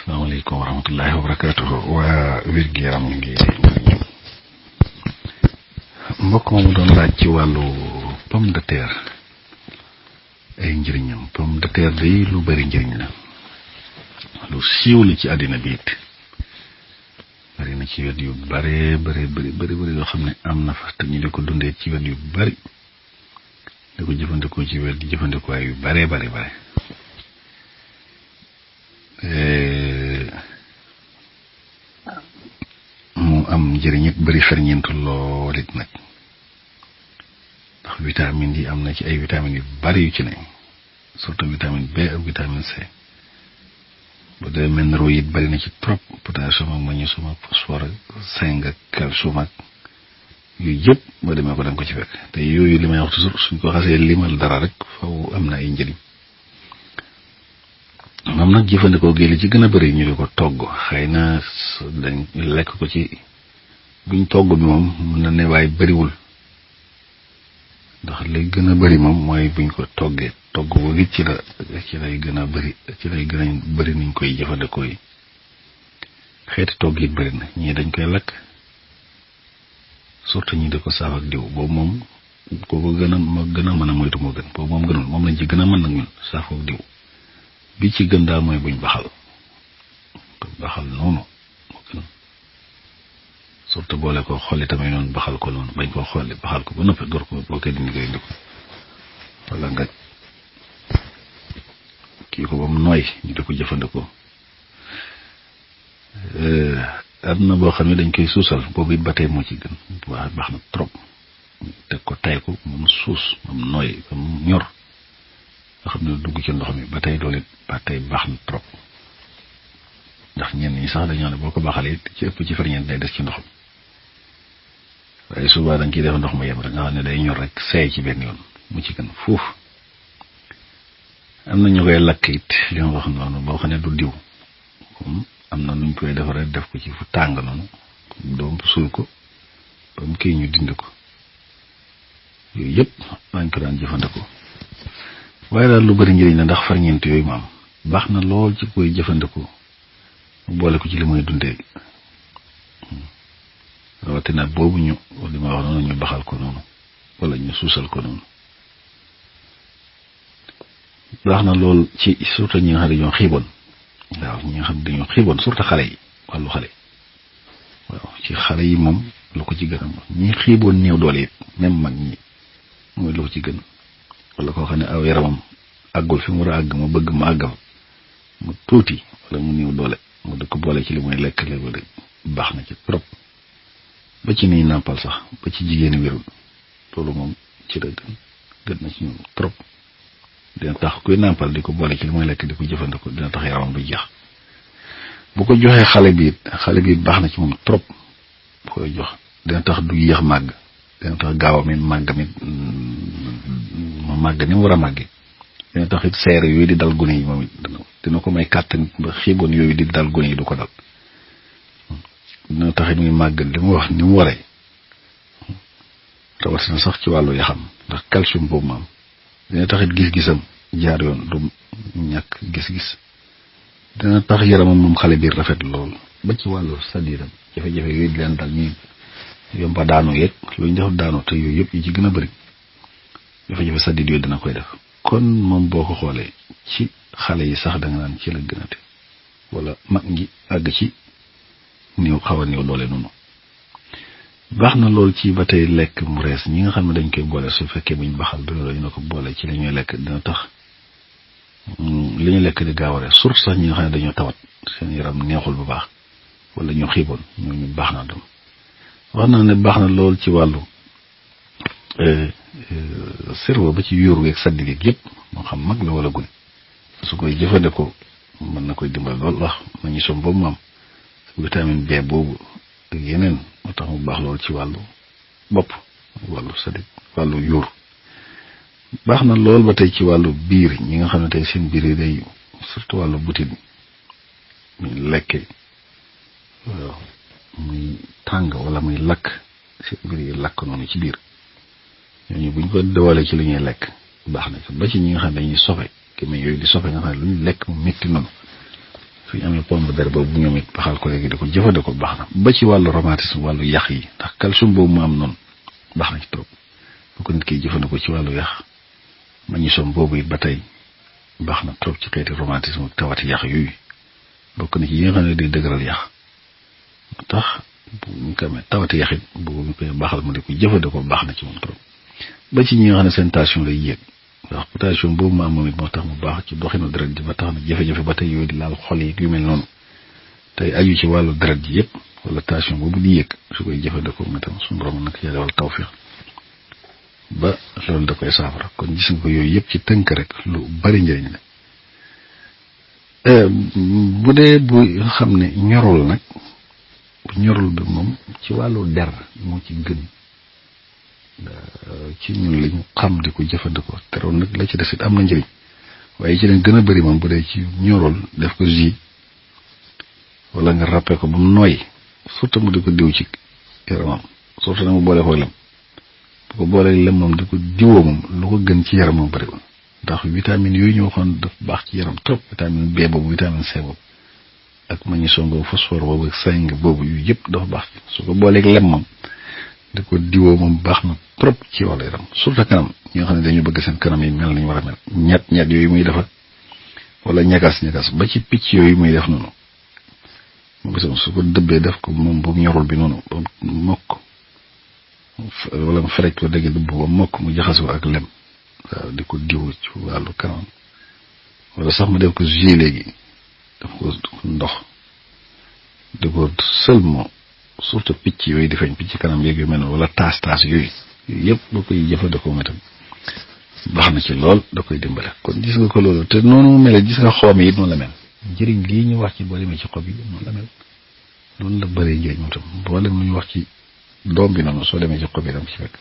asalaamaaleykum wa rahmatullahi wa barakatuhu waa wér-gu-yaram ngi mbokk moomu doon laaj ci wàllu pomme de terre ay njëriñam. pomme de terre day lu bari njëriñ la, lu siiw la ci àddina bi it bari na ci wet yu bari yoo xam ne am na fa te ñu di ko dundee ci wet yu bari di ko jëfandikoo ci wet di jëfandikoo yu bari mu am njëriñ it bari ferñeent lool it nag, ndax vitamine yi am na ci ay vitamines yu bari yu ci ne, surtout vitamine B ak vitamine C. bu dee minéraux it bari na ci trop, potassium ak magnésium ak phosphore ak zinc ak calcium ak yooyu yëpp boo demee ko da nga ko ci fekk. te yooyu li may wax toujours suñ ko xasee limal dara rek faw am na ay njëriñ. moom nag jëfandikoo gi li ci gën a bari ñu di ko togg, xëy na dañ lekk ko ci buñ togg bi moom mën na ne waaye bariwul, ndax li gën a bari moom mooy buñ ko toggee togg boo gi ci lay gën a bari, ci lay gën a bari niñ koy jëfandikoo yi. xeeti togg it bari na, ñii dañ koy lakk, surtout ñi di ko saaf ak diw. boobu moom kooku gën a mën a moytu moo gën, boobu moom gënul, moom lañ ci gën a mën nag ñun saaf ak diw. bi ci gën daal mooy buñ baxal noonu moo gën, surtout boole ko xolli tamit noonu, baxal ko noonu, bañ koo xolli baxal ko ba noppi door ko boo koy dindi koy indi ko wala nga kii ko ba mu nooy ñu di ko jëfandikoo. am na boo xam ne dañ koy suusal, boobu it ba tey moo ci gën, waa baax na trop. teg ko tay ko moom suus moom nooy ba mu ñor nga xam ne dugg ci ndox mi ba tey loolu it ba tey baax na trop, ndax ñenn ñi sax dañoo ne boo ko baaxalee ci ëpp ci ferñeent day des ci ndox mi, waaye suba da nga ciy def ndox mu yem rek nga xam ne day ñor rek seey ci benn yoon mu ci gën foofu. am na ñu koy lakk it li ma wax noonu, boo xam ne du diw, comme am na nuñ koy defaree def ko ci fu tàng noonu doom suul ko ba mu kii ñu dind ko. yooyu yëpp dañ ko daan jëfandikoo, waaye daal lu bari njëriñ la, ndax ferñeent yooyu maam baax na lool ci koy jëfandikoo boole ko ci li muy dundee. rawatina boobu ñu li ma wax noonu ñu baxal ko noonu wala ñu suusal ko noonu, baax na lool ci surtout ñi nga xam ne dañoo xiiboon. waaw ñi nga xam ne dañoo xiiboon surtout xale yi, wàllu xale waaw ci xale yi moom lu ko ci gën a ñi xiiboon néew doole it même mag ñi mooy lu ko ci gën, wala koo xam ne aw yaramam àggul fi mu war a àgg mu bëgg mu àggam mu tuuti wala mu néew doole mu di ko boole ci li muy lekk la wala baax na ci trop. ba ci niy nàmpal sax ba ci jigéeni wérul loolu moom ci la gën na ci ñoom trop. dina tax kuy nàmpal di ko boole ci li muy lekk di ko jëfandikoo dina tax yaramam du jeex. bu ko joxee xale bi baax na ci moom trop. bu koy jox dina tax du yéex màgg, dina tax gaaw a màgg ni mu war a màggee. dina tax it seere yooyu di dal gune yi moom it dina ko may kàttan ba xiiboon yooyu di dal gune yi du ko dal. dina tax it muy màgg li mu wax ni mu waree, rawatina sax ci wàllu yaxam ndax calcium boobu maam dina tax it gis-gisam jaar yoon du ñàkk gis-gis. dina tax yaramam moom xale bi rafet lool ba ci wàllu sadiram jafe-jafe yooyu di leen dal ñuy yomba daanu yeeg lu ñu def daanu te yooyu yëpp yi ci gën a bëri jafe-jafe sadid yooyu dina koy def. kon moom boo ko xoolee ci xale yi sax da nga naan ci la gënate, wala mag ngi àgg ci néew xaw a néew doole noonu. baax na lool ci ba tey lekk mu rees ñi nga xam ne dañ koy boole, su fekkee buñ baxal du loolu ñu ko boole ci li ñuy lekk dina tax li ñuy lekk di gaaw a rees, surtout sax ñi nga xam ne dañoo tawat seen yaram neexul bu baax wala ñu xiiboon ñooñu baax na dem. wax naa ne baax na lool ci wàllu cerveau ba ci yóoru ak saddi gi yëpp moo xam mag la wala gune, su koy jëfandikoo mën na koy dimbal lool. wax nañu som boobu maam vitamine B boobu ak yeneen moo tax mu baax lool ci wàllu bopp, wàllu saddi, wàllu yóoru. baax na lool ba tey ci wàllu biir ñi nga xam ne tey seen biir yi day surtout wàllu butit muy lekke waaw muy tàng wala muy lakk, seen biir yi lakk noonu ci biir, ñooñu buñ ko dawale ci li ñuy lekk baax na ba ci ñi nga xam ne dañuy sofe ki may yooyu di sofe nga xam ne lu ñu lekk mu métti noonu suñu amee pomme de terre boobu ñoom it baxal ko léegi di ko jëfandikoo baax na ba ci wàllu rhumatisme wàllu yax yi ndax calcium boobu mu am noonu baax na ci trop bu ko nit kiy jëfandikoo ci wàllu yax magnésium boobu it ba tey baax na trop ci xeeti rhumatisme ak tawati yax yooyu bokk na ci yi nga xam ne day dëgëral yax moo tax bu ñu ko amee tawati yax it boobu ñu koy baaxal mu di ko jëfandikoo baax na ci moom trop ba ci ñi nga xam ne seen tension lay yéeg ndax potassium boobu ma am moom it moo tax mu baax ci doxinu deret ji ba tax na jafe-jafe ba tey yooyu di laal xol yi yu mel noonu tey aju ci wàllu deret ji yëpp wala tension boobu di yéeg su koy jëfandikoo mu itam suñu borom nag yaa defal tawfiq ba loolu da koy saafara kon gis nga ko yooyu yëpp ci tënk rek lu bari njëriñ la bu dee bu xam ne ñorul nag bu ñorul bi moom ci wàllu der moo ci gën ci ñun lañu xam di ko jëfandikoo teroon nag la ci des it am na njëriñ waaye ci leen gën a bari moom bu dee ci ñorul def ko jus wala nga ràppe ko ba mu nooy surtout mu di ko diw ci yaramam surtout nag mu boole ko lem bu ko boolee lem moom di ko diwoo moom lu ko gën ci yaram moom bariwul ndax vitamine yooyu ñu waxoon daf baax ci yaram trop vitamine B boobu vitamine C boobu ak magnésium boobu phosphore boobu ak zinc boobu yu yëpp dafa baax su ko booleeg lem moom di ko diwoo moom baax na trop ci wàllu yaram surtout kanam ñi nga xam ne dañu bëgg seen kanam yi mel nañu war a mel ñett yooyu muy defar wala ñagas ba ci picc yooyu muy def noonu moom itam su ko dëbbee def ko moom boobu ñorul bi noonu ba mokk wala mu ferej ko dégg dëbb ba mokk mu jaxasoo ak lem waaw di ko diw ci wàllu kanam wala sax mu def ko jus léegi def ko ndox di ko seulement surtout picc yooyu di feeñ picc kanam yeeg yu mel noonu wala taas yooyu yëpp boo koy jëfandikoo itam baax na ci lool da koy dimbale kon gis nga ko loolu te noonu mu mel gis nga xoom yi it noonu la mel njëriñ lii ñu wax ci boo demee ci xob yi noonu la mel noonu la bëree njëriñ moom tam boolem lu ñu wax ci doom bi noonu soo demee ci xob yi dam ci fekk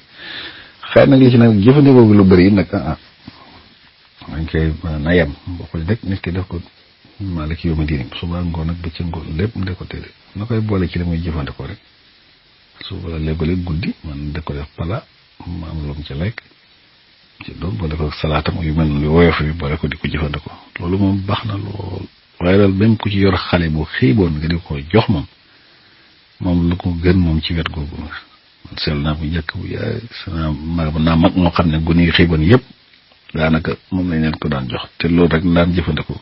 xëy nag li ci nag jëfandikoo bi lu bëri yi nag dañ koy na yem boo ko rek nit ki def ko maa la ki yóma diirim suba ngoon ak bëccëg ngoon lépp mu de ko téere na koy boole ci li muy jëfandikoo rek suba léeg-léeg guddi man da ko def pala ma am lu mu ci lekk ci doom boole ko salaatam yu mel lu woyof yi boole ko di ko jëfandikoo loolu moom baax na lool waaye daal même ku ci yor xale bu xiiboon nga di ko jox moom lu ko gën moom ci wet googu man seetlu naa bu njëkk bu yaay naa mag moo xam ne gune yu xiiboon yëpp daanaka moom lañ leen ko daan jox te loolu rek daan jëfandikoo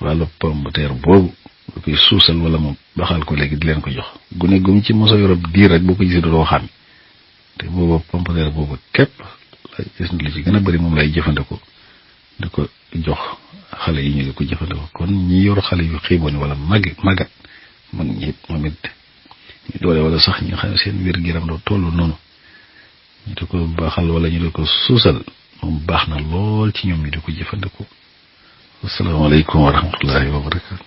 wàllu pomme de terre boobu nga koy suusal wala moom baxal ko léegi di leen ko jox gune gum ci mosa yorob diir rek boo ko gisee doo xam te boobu pomme de terre boobu képp la gis lu ci gën a bari moom lay jëfandikoo di ko jox xale yi ñu di ko jëfandikoo kon ñi yor xale yu xiiboon wala magat mag ñi moom it ñu doole wala sax ñi nga xam ne seen wér-gu-yaram doo tollu noonu ñu di ko baxal wala ñu di ko suusal moom baax na lool ci ñoom ñu di ko jëfandikoo. asalaamaaleykum wa rahmatullahi wa barakatu